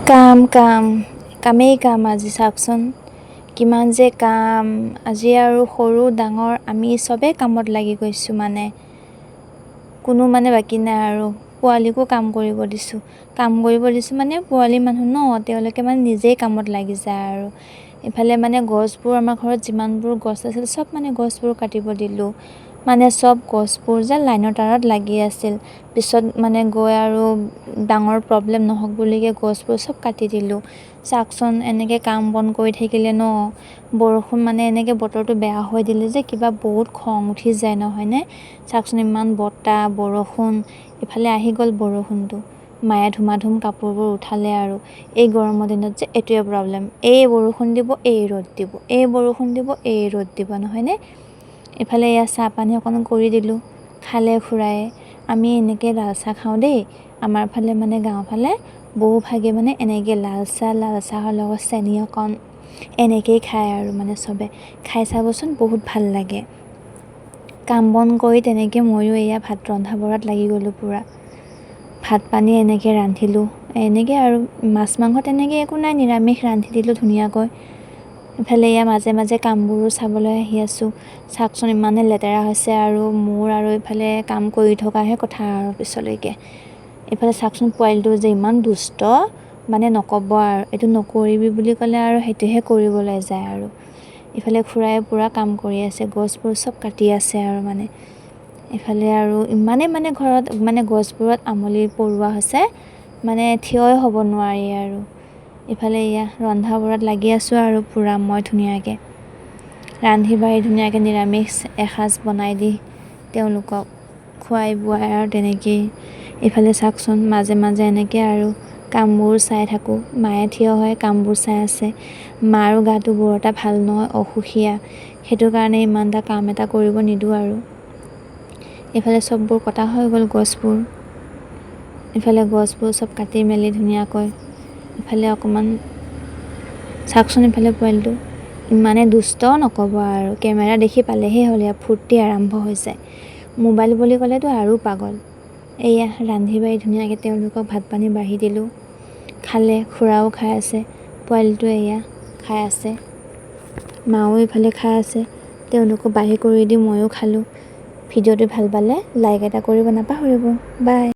কাম কাম কামেই কাম। আজি চাওকচোন কিমান যে কাম আজি আৰু সৰু ডাঙৰ আমি চবেই কামত লাগি গৈছোঁ, মানে কোনো মানে বাকী নাই আৰু। পোৱালিকো কাম কৰিব দিছোঁ। কাম কৰিব দিছোঁ মানে পোৱালি মানুহ ন, তেওঁলোকে মানে নিজেই কামত লাগি যায়। আৰু ইফালে মানে গছবোৰ, আমাৰ ঘৰত যিমানবোৰ গছ আছিল চব মানে গছবোৰ কাটিব দিলোঁ। মানে চব গছবোৰ যে লাইনৰ তাৰত লাগি আছিল, পিছত মানে গৈ আৰু ডাঙৰ প্ৰব্লেম নহওক বুলিকে গছবোৰ চব কাটি দিলোঁ। চাওকচোন, এনেকৈ কাম বন কৰি থাকিলে ন, বৰষুণ মানে এনেকৈ বতৰটো বেয়া হৈ দিলে যে কিবা বহুত খং উঠি যায়, নহয়নে? চাওকচোন, ইমান বতাহ বৰষুণ ইফালে আহি গ'ল বৰষুণটো। মায়ে ধুমা ধুম কাপোৰবোৰ উঠালে। আৰু এই গৰমৰ দিনত যে এইটোৱে প্ৰব্লেম, এই বৰষুণ দিব, এই ৰ'দ দিব, এই বৰষুণ দিব, এই ৰ'দ দিব, নহয়নে? ইফালে এয়া চাহ পানী অকণ কৰি দিলোঁ, খালে খুৰায়ে। আমি এনেকৈ লাল চাহ খাওঁ দেই। আমাৰ ফালে মানে গাঁৱৰ ফালে বহুভাগে মানে এনেকৈ লাল চাহ, লাল চাহৰ লগত চেনি অকণ এনেকৈয়ে খায়। আৰু মানে চবে খাই চাবচোন, বহুত ভাল লাগে। কাম বন কৰি তেনেকৈ ময়ো এয়া ভাত ৰন্ধা বঢ়াত লাগি গ'লোঁ পূৰা। ভাত পানী এনেকৈ ৰান্ধিলোঁ, এনেকৈ আৰু মাছ মাংস তেনেকৈ একো নাই, নিৰামিষ ৰান্ধি দিলোঁ ধুনীয়াকৈ। ইফালে এয়া মাজে মাজে কামবোৰো চাবলৈ আহি আছোঁ। চাওকচোন, ইমানে লেতেৰা হৈছে আৰু মোৰ আৰু ইফালে কাম কৰি থকাহে কথা আৰু পিছলৈকে। এইফালে চাওকচোন, পোৱালিটো যে ইমান দুষ্ট, মানে নক'ব আৰু। এইটো নকৰিবি বুলি ক'লে আৰু সেইটোহে কৰিবলৈ যায়। আৰু ইফালে খুৰাই পূৰা কাম কৰি আছে, গছবোৰ চব কাটি আছে। আৰু মানে ইফালে আৰু ইমানেই মানে ঘৰত মানে গছবোৰত আমলি পৰুৱা হৈছে, মানে থিয়ই হ'ব নোৱাৰি। আৰু ইফালে এয়া ৰন্ধা বঢ়াত লাগি আছোঁ আৰু পূৰা মই ধুনীয়াকৈ ৰান্ধি বাঢ়ি ধুনীয়াকৈ নিৰামিষ এসাঁজ বনাই দি তেওঁলোকক খুৱাই বোৱাই আৰু তেনেকেই। ইফালে চাওকচোন, মাজে মাজে এনেকৈ আৰু কামবোৰ চাই থাকোঁ। মায়ে থিয় হৈ কামবোৰ চাই আছে। মাৰো গাটো বৰ এটা ভাল নহয়, অসুখীয়া, সেইটো কাৰণে ইমান এটা কাম এটা কৰিব নিদিওঁ। আৰু এইফালে চববোৰ কটা হৈ গ'ল গছবোৰ। ইফালে গছবোৰ চব কাটি মেলি ধুনীয়াকৈ ইফালে অকণমান চাওকচোন। ইফালে পোৱালিটো ইমানে দুষ্ট, নক'ব আৰু। কেমেৰা দেখি পালেহে হ'ল, ইয়াৰ ফূৰ্তি আৰম্ভ হৈছে। মোবাইল বুলি ক'লেতো আৰু পাগল। এয়া ৰান্ধি বাঢ়ি ধুনীয়াকৈ তেওঁলোকক ভাত পানী বাঢ়ি দিলোঁ, খালে। খুৰাও খাই আছে, পোৱালিটোৱে এয়া খাই আছে, মাও ইফালে খাই আছে। তেওঁলোকক বাঢ়ি কৰি দি ময়ো খালোঁ। ভিডিঅ'টো ভাল পালে লাইক এটা কৰিব নাপাহৰিব। বাই।